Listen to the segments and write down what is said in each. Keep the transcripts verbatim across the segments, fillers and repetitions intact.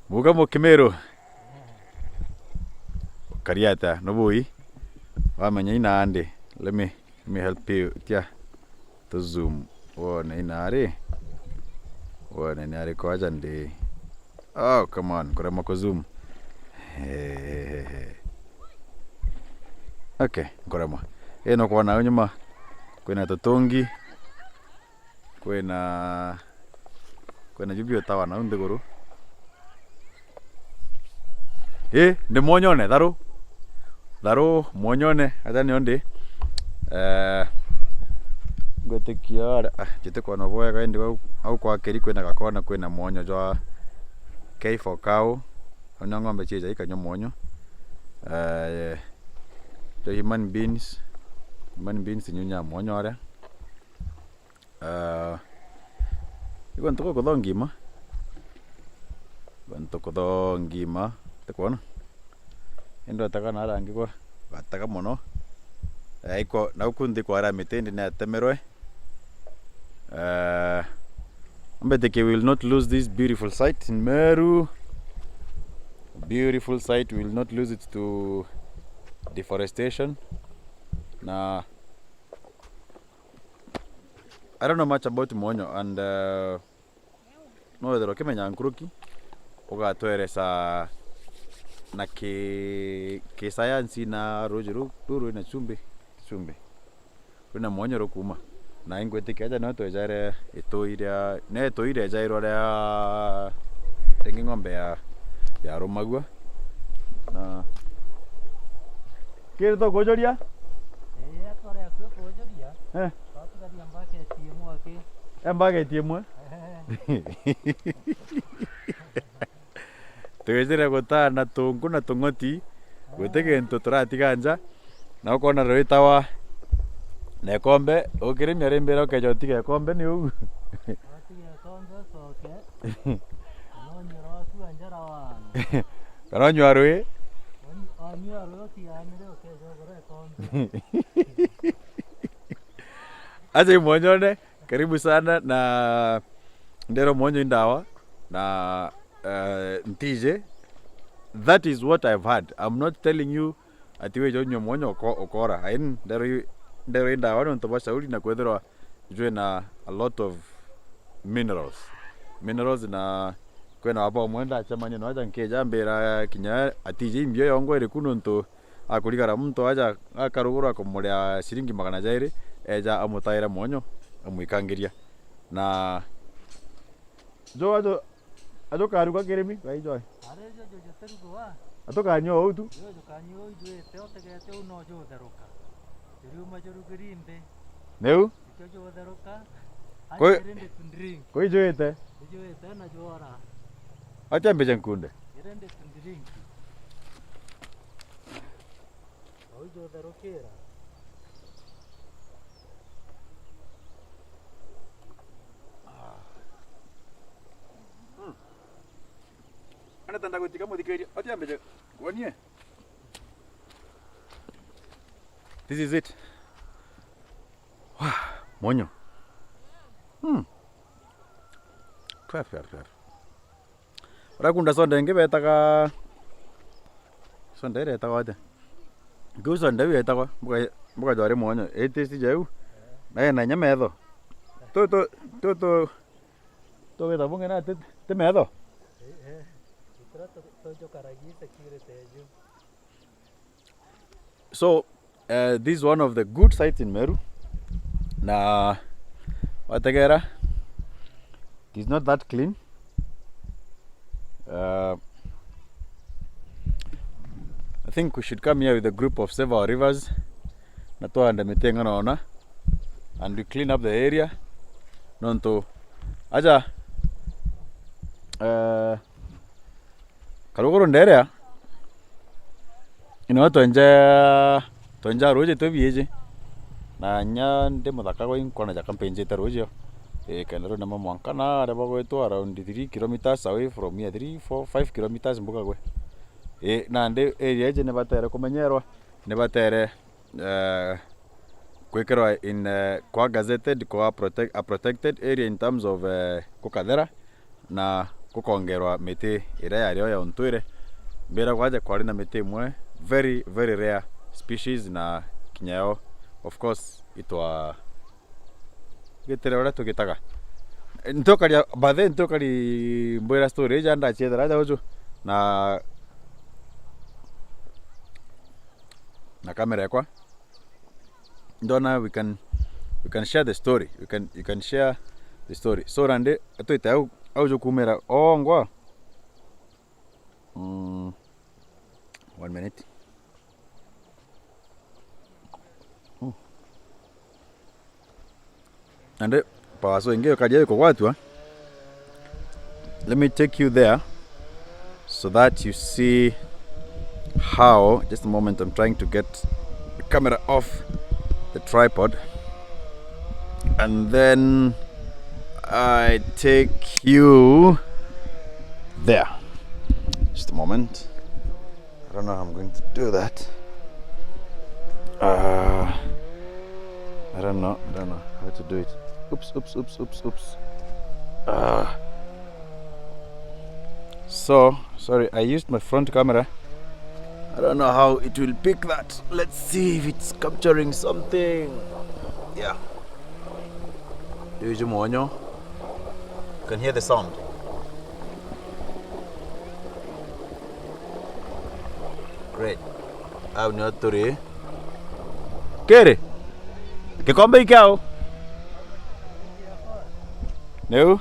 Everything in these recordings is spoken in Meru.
Muga Mukimiru. Ukari atia? Nubui? Wamenya ina andi. Let me, let me help you. Tia. Tu zoom. Wone ina ari. Wone ni ari kwaja ndi. Oh, come on. Kurema ku zoom. Okay, nkuremwa. Ino kwona au nyuma. Kwina tutungi. Kwina, kwina ju biutawa nau nthiguru. Ii, ndi mwonyone, tharu. Tharu, mwonyone, aja nio ndi. Eh, ngwitikia aria, ah, njitikwona bwega, indi au, au kwa Keri kwina gakona, kwina mwonyo jwa K for cow. Au nio ng'ombe ciija ikanyua mwonyo. Eh, jwa human beings, human beings inyunyaa mwonyo aria. Ah, igwe ntuku kuthongima. Igwe ntuku kuthongima. Tikwona? Indi watega na aria angi kwa, watega mono. Eh, iko, na uku nthi kwa aria miti indi niatemerwe. Eh, mbetiki we will not lose this beautiful site in Meru. Beautiful site, we will not lose it to deforestation. Na I don't know much about mwonyo and, uh, no wethirwa ukimenya nkuruki, ugatweresa na ki, ki science na ruji ru, ru rwina chumbi, chumbi. Rwina mwonyo rukuma. Na ingwitikia aja no twejaire itui ria, ne itui riejairwa ria ringi ng'ombe ya, ya rumagua. Na kiri tukujuria? Ii, atware akui kujuria. Eh. Twatigaria mbaketi imwe aki. E mbaketi imwe? Eh. Twijire gutana tunku na tung'oti, guti gintu turatiga nja. Na ukona rwitawa na ikombe, ukirimia rimbira ukeja utiga ikombe ni uu. Watiga ikombe ucoke. Kana unywe rwaku wa njara wana. Kana unywa rwi. Uny-, wanyua rwi utiganire ukeja ugura ikombe. Acha imwonyone, karibu sana na ndero mwonyo indawa na, eh, ntije. That is what I've heard. I'm not telling you ati wija unywe mwonyo uko-, ukora. Ain, ndero i-, ndero indawa nontu bwa shauri na kwethirwa jwina a lot of minerals. Minerals na kwina waba umwe ndacemania na aja nkeja mbira kinya atiji imbio yongwa iriku nontu akurigara muntu aja akarugura kumuria ciringi magana jairi, eja amutaira mwonyo, amwikangiria. Na jo ajo, ajo karuga kirimi, gai joy. Ari jo, jo, jo, terugo wa? Atukanyua uu tu. Jo, jo, kanyua uu, jwite, utegete uu no jutheruka. Juriuma jurugiri nthi. Niu? Nikio jutheruka. Kwi- Ari ready to drink. Kwi jwite? Jwite na jwora. Acha mbeje nkunde. Ready to drink. Au jutherukira. Ah. Mm. Anatenda gutika muthikiria. Acha mbeje. Kuonie. This is it. Wah, mwonyo. Hmm. Twelve, twelve, twelve. Urakunda soda ingi betaga, soda iria etagwa atia? Kiu soda iu yetagwa, mbuga, mbuga jwari mwonyo. Ii taste ja iu. Na ina inya metho. Tu, tu, tu, tu, tugita bungi na ti, ti metho. Eh, eh. Itira tu, tujukaragia security eju. So, uh, this is one of the good sites in Meru. Na wategera, it is not that clean. Uh, I think we should come here with a group of Save Our Rivers. Na twahande miti ing'ana ona. And we clean up the area. Nontu, aja, uh, Karuguru nderea, ino twenja, twenja ruji twi biiji. Na nya ndi muthaka gwa inkona ja kampenjite ruji o. Ii, kenda rwinama mwanka na aria bagwitwa around three kilometres away from here, three, four, five kilometres mbuga gwe. Ii, nandi area iji ni batere kumenyerwa, ni batere, eh, kwikirwa in, eh, kwa gazetted, kwa protect-, a protected area in terms of, eh, gukathera. Na gukongerwa miti iria yari o ya untwire. Mbiragwa aja kwari na miti imwe very, very rare species, na kinya yo, of course, itwa gitire uria tugitaga. Ntukari, by the way, ntukari mbwira story ija ndachiethera aja uju na, na kamera yakwa. Ndona we can, we can share the story. We can, you can share the story. So, nandi, twite au, au jukumira ongwa. Mm, one minute. Mm. Nandi, pawaso ingi ukaria ikugwatwa. Let me take you there so that you see how, just a moment, I'm trying to get the camera off the tripod. And then I take you there. Just a moment. I don't know how I'm going to do that. Uh, I don't know. I don't know how to do it. Oops, oops, oops, oops, oops. Uh, so, sorry, I used my front camera. I don't know how it will pick that. Let's see if it's capturing something. Yeah. Ndio hiyo mwonyo. You can hear the sound. Great. Au nio turi. Kiri? Gikombe ikiao? Niu?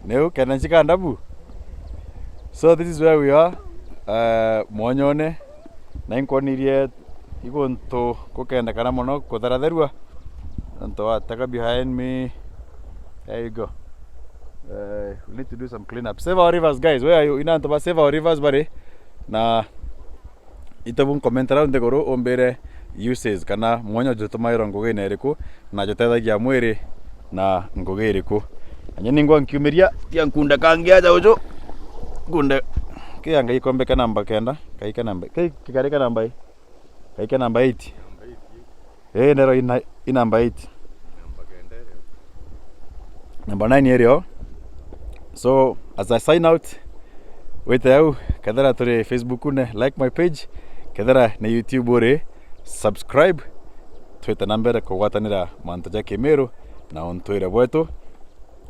Niu kenda nchika ndabu. So this is where we are, uh, mwonyone, na inkwonirie iguntu gukendekana mono kutheratherua. Nontu wa taka behind me. There you go. Uh, we need to do some clean up. Save our rivers, guys. Where are you? Ina antu ba save our rivers bari na Itabu ncomment au nthiguru umbire uses kana mwanya jutumairwa ngugine iriku na jutethagia mwiri na ngugi iriku. Anye ningwa nkiumiria tia nkunda kangi aja uju. Nkunda kia ngai kombe ka namba kenda, kai ka namba, kai kikari ka namba i. Kai ka namba eight. Ii, nero ina, i namba eight. Namba nine irio. So, as I sign out, wite au, kethira turi Facebook-une, like my page, kethira ni YouTube uri, subscribe, twite na mbere kugwatanira mantu ja Kimiru na untwire bwetu,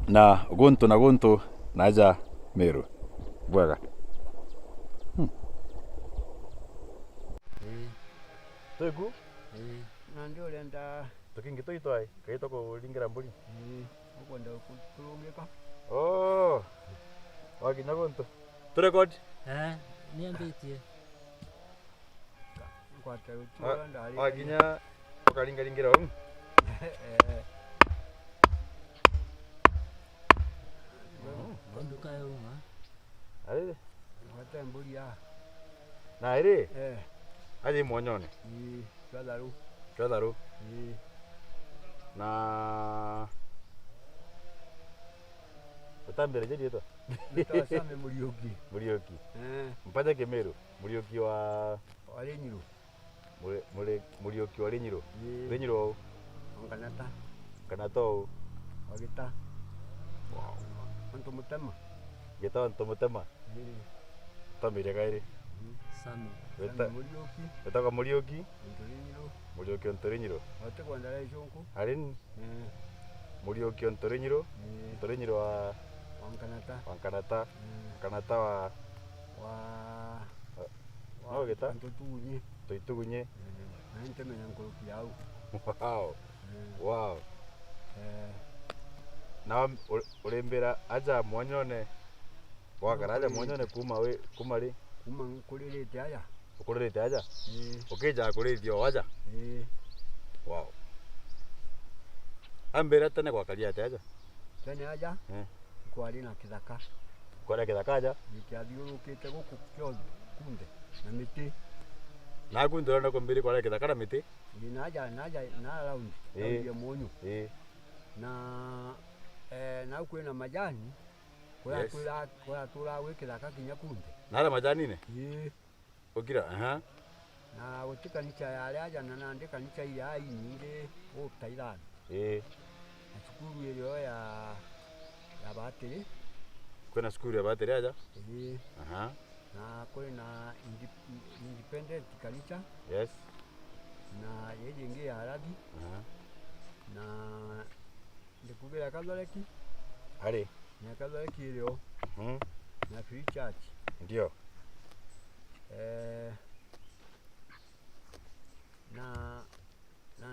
na guntu na guntu na aja Miru. Bwega. Hmm. Ii. Twiku? Ii. Nandi urenda tukingi tuitwai, kai tukuringira mburi? Ii, ukwenda ku-, kurungika? Oh. Wakinya guntu. Tu record? Eh, niambitie. Nkwate utu Wa-, ndari wakinya ukaringaringira uu. Eh. Nduka ya uma. Ari? Ngwate mburi aa. Na iri? Eh. Aje mwonyone. Ii, twatharu. Twatharu. Ii. Na utambire je rietwa? Nitwa Sami Muriuki. Muriuki. Eh. Mpaja Kimiru. Muriuki wa Wa Rinyiro. Muri-, muri-, Muriuki wa Rinyiro. Ii. Rinyiro ou? Wa Nkanata. Nkanata ou? Wa Gita. Wow. Antu Mutema. Gita antu Mutema? Ii. Utamire kairi? Mhm. Sami. Weta-, Sami Muriuki. Wetagwa Muriuki? Antu Rinyiro. Muriuki antu Rinyiro. Wati kwenda rai cunku. Ari ni? Eh. Muriuki o Ntorinyiro. Eh. Ntorinyiro wa Wa Nkanata. Wa Nkanata. Eh. Nkanata wa Wa, wa, wa no gita? Antu Tugunye. Tuitugunye. Eh. Na ntimenya nkuruki yau. Wow. Eh. Wow. Eh. Na uri-, urimbira aja mwonyone. Gwakara aja mwonyone kuma wi, kuma ri? Kuma nkuririte aja. Ukuririte aja? Ii. Ukija kurithia o aja? Ii. Wow. Ambira tene gwakari atia aja? Tene aja? Eh. Kwari na kithaka. Kwari kithaka aja? Gikiathiurukite guku kionthe kunthe na miti. Naku nturenda kumbiri kwari kithaka na miti? Ii, naja, naja, na round, ii, round ya munyu. Ii. Na, eh, nau kwina majani. Yes. Kuraturaga, kuraturaga gwi kithaka kinya kunthe. Na aria majanine? Ii. Ukira, aha. Na guti kanisa yari aja, na nandi kanisa iria inyingi uta ithano. Ii. Na cukuru irio ya, ya Batiri. Kwina cukuru ya Batiri aja? Ii. Aha. Na kwina inde-, independent kanisa. Yes. Na ii ingi ya Arabi. Aha. Na ndikugira Catholic. Ari. Na Catholic irio. Mhm. Na Free Church. Ndio. Eh, na, na,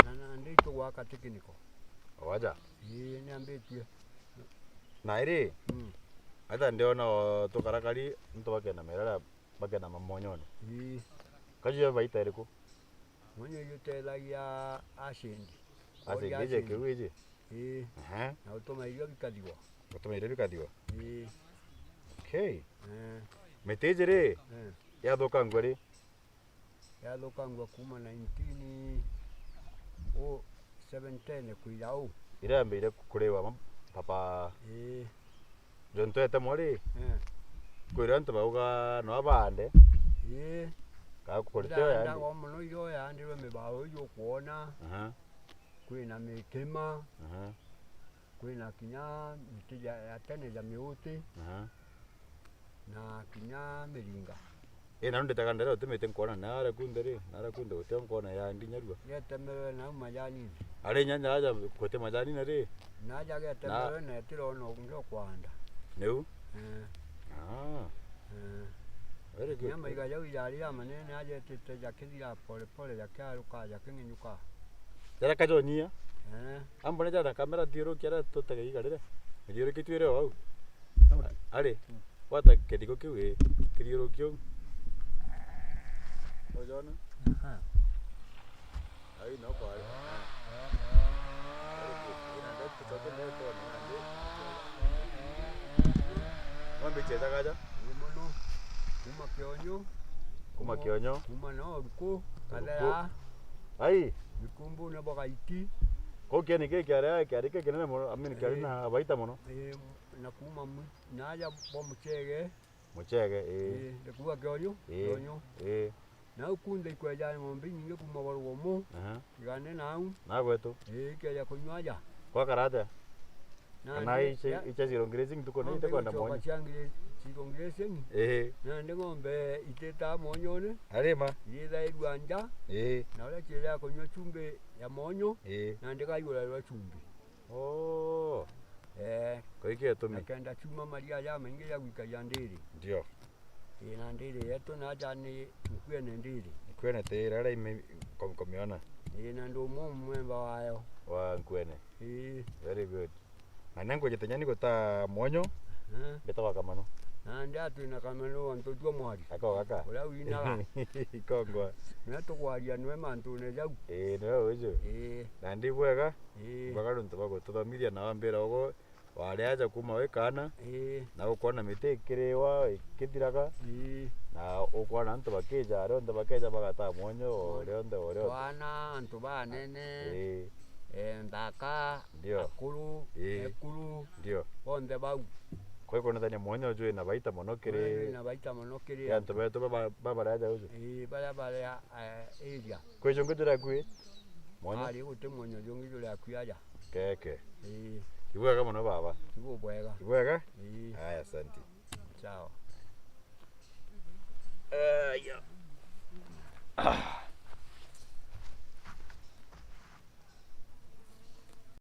na, na nditugwaka technical. Waja? Ii, niambitue. Na iri, mm, aitha ndiona o tukarakari, ntu bakena merara, bakena mamonyone. Ii. Kaju ya baita iriku? Monyo iyu utethagia acindi. Acindi iji kiu iji? Ii. Aha. Na utuma irio bikathigwa. Utuma irio bikathigwa? Ii. Okay. Eh. Miti iji ri, eh, yathukangua ri? Yathukangua kuma nineteen oh seven ten kwija uu. Iria yambiire kuriwa ma-, papa. Ii. Jontu etemwa ri? Eh. Kwirwa antu bauga no abaande. Ii. Kaa kuriteo yaandi. Ndago mono irio yaandirwe mibao ijo ukwona. Aha. Kwina mikima. Aha. Kwina kinya miti ja, ya tene ja miuti. Aha. Na kinya miringa. Ii, na nditaga ndere uti miti nkwona na ara kunde ri, na ara kunde uti nkwona ya ndinyarua. Getemerwe na majanini. Ari nyanya aja kwete majanini ri? Na aja getemerwe na etirona ungi ukwanda. Niu? Eh. Ah. Eh. Very good. Kinya maiga jau jari ya manene ajetite jakithira pole pole, jakiaruka, jaking'inyuka. Jara kajonyia? Eh. Ambone jara kamera thiurukia ria tutege iga rire. Thiurukia twire o au. Ari, mm, gwata kithigo kiu, ii, kithiurukia uu. Ujona? Aha. Ai, no kwari. Ina ndio tutoke ndio tuone, ndio. Ng'ombe ichezaga aja? Ii mono. Kuma kionyo. Kuma kionyo. Kuma no ruku. Ruku. Kathea. Ai. Bikumbu na bagaiti. Kuu kieni giki kiari, kiari kikinene mono, I mean, kiari, ii, na baita mono. Ii, na kuma mu-, na aja bo muchege. Muchege, ii. Ii, ndikuga kionyo, ii, kionyo. Ii. Na au kunthe ikweja ng'ombe inyingi kuma Barugomo, aha, igane na au. Na gwetu. Ii, ikeja kunywa aja. Gwakara atia? Na kana ndi-, iche, ya-, iche zero grazing tuko ni ng'ombe itekwenda igocoka mwonyo. Cia ngre-, zero grazing. Ii. Na ndi ng'ombe ititaga mwonyone. Arima. Irithairua nja. Ii. Na uria chieja kunywa chumbi ya mwonyo. Ii. Na ndikaigurarwa chumbi. Oo. Eh. Kwa hiki gitumi. Na kenda chuma maria jamaingi ja gwikagia ndiri. Ndio. Ii, na ndiri yetu na aja ni nkuene ndiri. Nkuene ti iria ime-, kom-, komiona. Ii, na ndi umwe mwemba wayo. Wa nkuene. Ii. Very good. Na ni ngujite nyani guta mwonyo, eh, mbitagwa Kamano. Na ndi atwina Kamano wa ntutua mwari. Ako gaka. Uria winaga. Ikongwa. Niwe tukwaria niwe mantune jau. Ii, niwe uju. Ii. Na ndi bwega. Ii. Bwega nontu bwa gututhomithia na wambira ugu wari aja kuma wi kaana, ii, na ukwona miti ikiriwa ikithiraga, ii, na ukwona antu bakija, aria onthe bakeja bagataa mwonyo, o uria onthe, o uria onthe. Twana, antu banene, ii, eh, nthaka, ndio, akuru, ii, ekuru, ndio, bonthe bau. Kwa ikwonethania mwonyo uju wina baita mono kiri, wina baita mono kiri antu betu baba, babaria aja uju. Ii, baria baria, eh, area. Kwi jungi juri akui? Mwonyo? Ari guti mwonyo jungi juri akui aja. Keke. Ii. Ibwega mono baba. Ibubwega. Ibwega? Ii. Aya, asante. Sawa. Aya. Ah.